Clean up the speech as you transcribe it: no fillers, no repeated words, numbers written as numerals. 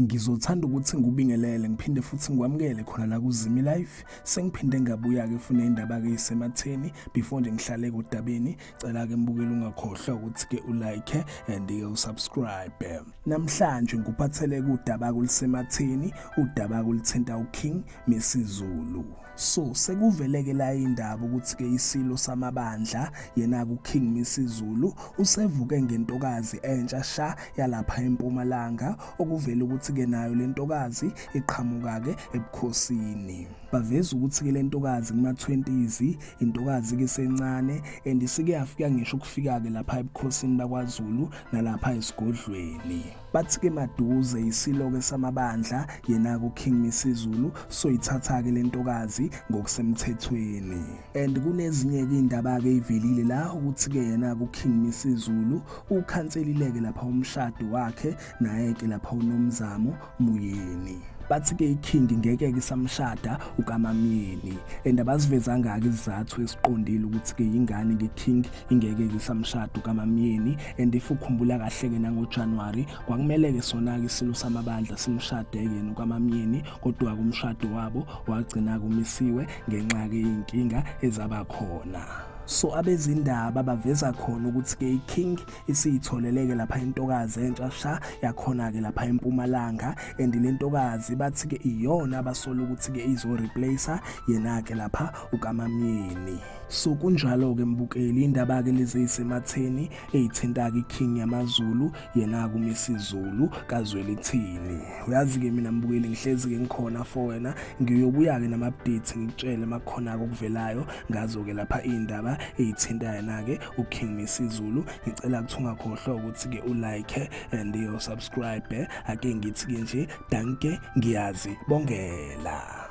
Ngizothanda ukuthi ngikubingelele ngiphinde futhi ngikwamukele khona la kuZimi Life. Sengiphinde ngabuya ke fune indaba ke isematheni before nje ngihlale kodabeni. Cela ke mbukeli ungakhohlwa ukuthi ke ulike and usubscribe. Namhlanje ngikuphathele kudaba kulisematheni, udaba kulithinta uKing Misizulu. So sekuveleke la indaba ukuthi ke isilo samabandla yena kuKing Misizulu usevuke ngentokazi entsha sha yalapha eMpumalanga okuvela ukuthi ke nayo lentokazi iqhamuka ke ebukhosini. Baveza ukuthi ke lentokazi kuma 20s, intokazi ke sencane and isike yafika ngisho ukufika ke lapha ebukhosini bakwaZulu nalapha esigodlweni. Bathi ke maduze isilo ke samabandla yena kuKing Misizulu so ithatha ke lentokazi ngokusemthethweni. And kunezinye ke indaba ke ivelile la ukuthi ke yena kuKing Misizulu ukhanselileke lapha umshado wakhe naye ke lapha uNomzamo Muyeni. Bathi ke iKing ngeke ke samshada ukaMamyeni and abazivezanga ke izathu esiqondile ukuthi ke ingane ke King ingeke ke samshada ukaMamyeni. And if ukhumbula kahle ke nangoJanuary kwakumele ke sona ke isilo samabandla simshade yena ukaMamyeni, kodwa kumshado wabo wagcina kumisiwe ngenxa ke inkinga ezaba khona. So abezindaba baveza khona ukuthi ke iKing isiyitholeleke lapha intokazi entsha sha yakhona ke lapha eMpumalanga and lentokazi bathi ke iyona abasola ukuthi ke izo replacer yena ke lapha ukaMamyeni. So kunjalo ke mbukeli indaba ke lezi isematheni ezithinta ke iKing yamaZulu yena kuMisizulu kaZwelithini. Uyazi ke mina mbukeli ngihlezi ke ngikhona for wena, ngiyobuya ke nama updates ngikutshele makhona okuvelayo ngazo ke lapha indaba ezithinta yena ke uKing Misizulu. Ngicela ukuthi ungakhohlwa ukuthi ke ulike and usubscribe. Ake ngithi ke nje danke, ngiyazi bongela.